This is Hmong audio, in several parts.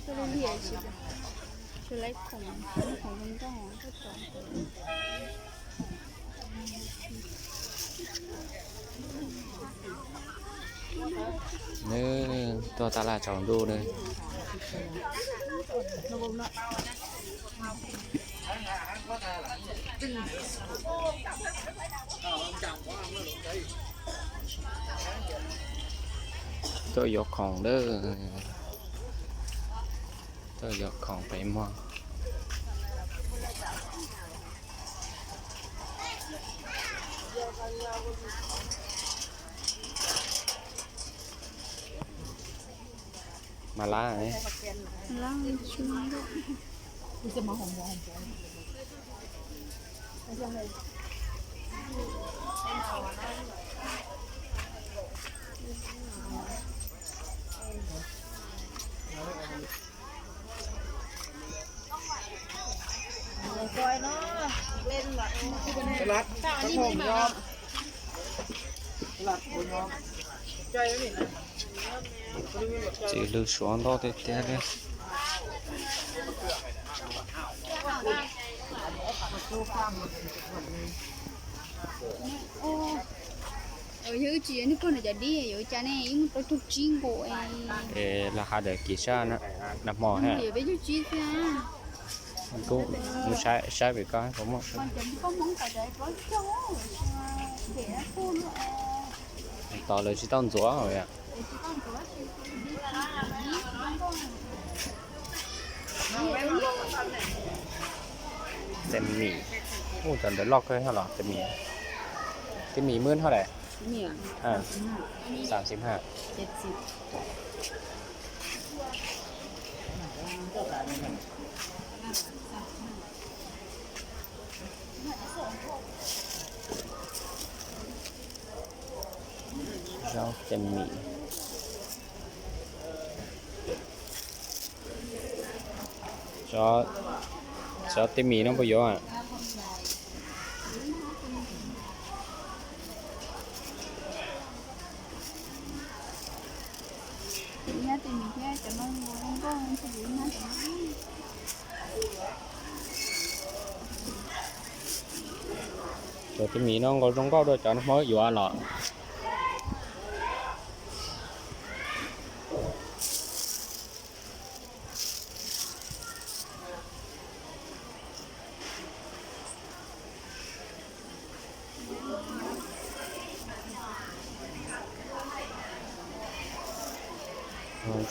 Txoj liaj liaj tsis, tsis laib khoom, khoom zoo nkauj. Nws tuaj tab laj tsaus ntuj nws. Tuaj yuav khoom lawm, tuaj yuav khoom pem muag. Mas lab, txiv hlwb suav ntau tiag tiag li. Yog wb tsis yuav nej pog no cov dib yuav ua cas ne, ib muaj rau caug tsib nkaus. Es los hais daim kis sab nag hmo ha. Yuav peb caug tsib xwb. Kuv mus saib pem koj puas muaj. Tos lawv tsis tau ntxuav os. Tes mis, ua cov ntawd loj kawg los tes mis. Tes mis muaj hauj lwm? Xam xib haj. Zaub tes mis. Cov tes mis no puas yuav? Cov tes mis no nkaus zoo nkauj dua cov no Hmoob yuav los.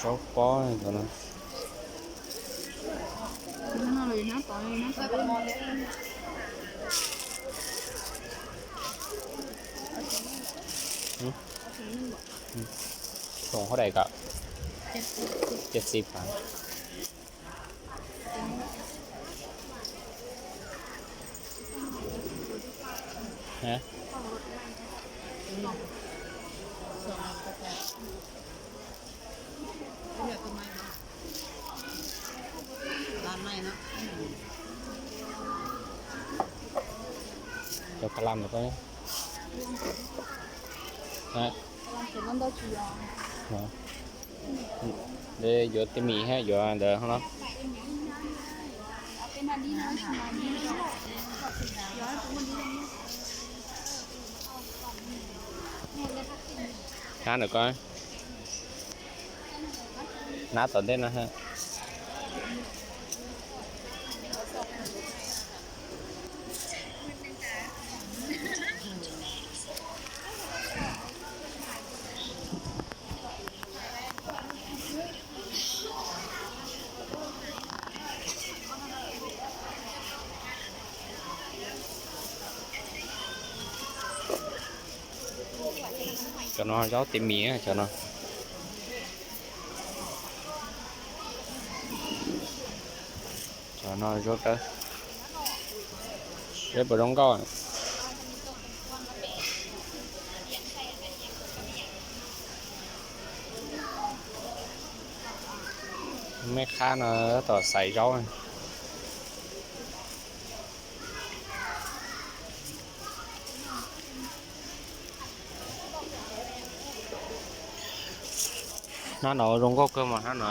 Zaub pob no. Khoom hauj lwm kom tsiav txiv pas. Cov ka lam no. Yuav tej mis thiab yuav ntawd no. Hnab ntawm ko, hnab tom ntej no. Cov no zaub tej mis cov no. Cov no zoo kawg. Seb puas zoo nkauj. Mej qhab no tom xaiv zaub. Hnab no zoo nkauj kawg mas hnab no.